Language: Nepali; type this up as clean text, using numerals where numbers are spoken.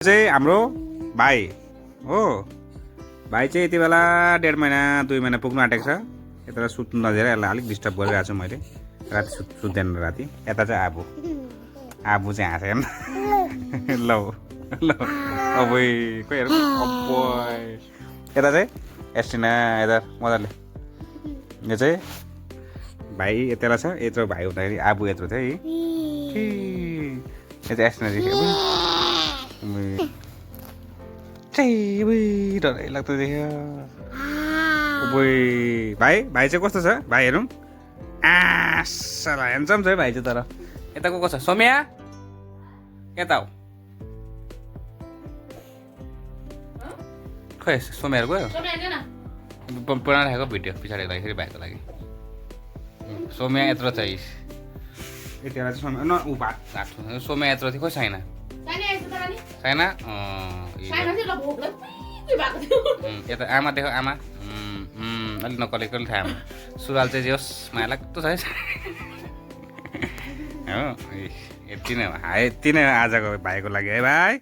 चाहिँ हाम्रो भाइ हो। भाइ चाहिँ यति बेला 1.5 महिना 2 महिना पुग्नु आँटेको छ। यता सुत्नु नदिएर यसलाई अलिक डिस्टर्ब गरिरहेको छु मैले। राति सुत्दैन राति। यता चाहिँ आबु आबु चाहिँ हाँसेन ल ल अबै खोइ हेर अब्बोय। यता चाहिँ एस्टिना यता मजाले। यो चाहिँ भाइ यता छ। यत्रो भाइ हुँदाखेरि आबु यत्रो थियो है। यो चाहिँ एस्टिना डरै लाग्दो देख्यो। भाइ भाइ चाहिँ कस्तो छ भाइ हेरौँ। आसला ह्यान्डसम छ है भाइ चाहिँ। तर यता को छ सोम्या यता हो खै सोम्याहरू गयो पुरा राखेको भिडियो पछाडि राखेको भाइको लागि। सोम्या यत्रो चाहिँ यति बेला चाहिँ सोम्या न ऊ भात सोम्या यत्रो थियो खोइ छैन छैन। यता आमा देख आमा अलिक नकलेको थाहा आमा। सुरुवाल चाहिँ जे होस् माया लाग्दो छ है हो। यति नै हो आजको भाइको लागि है भाइ।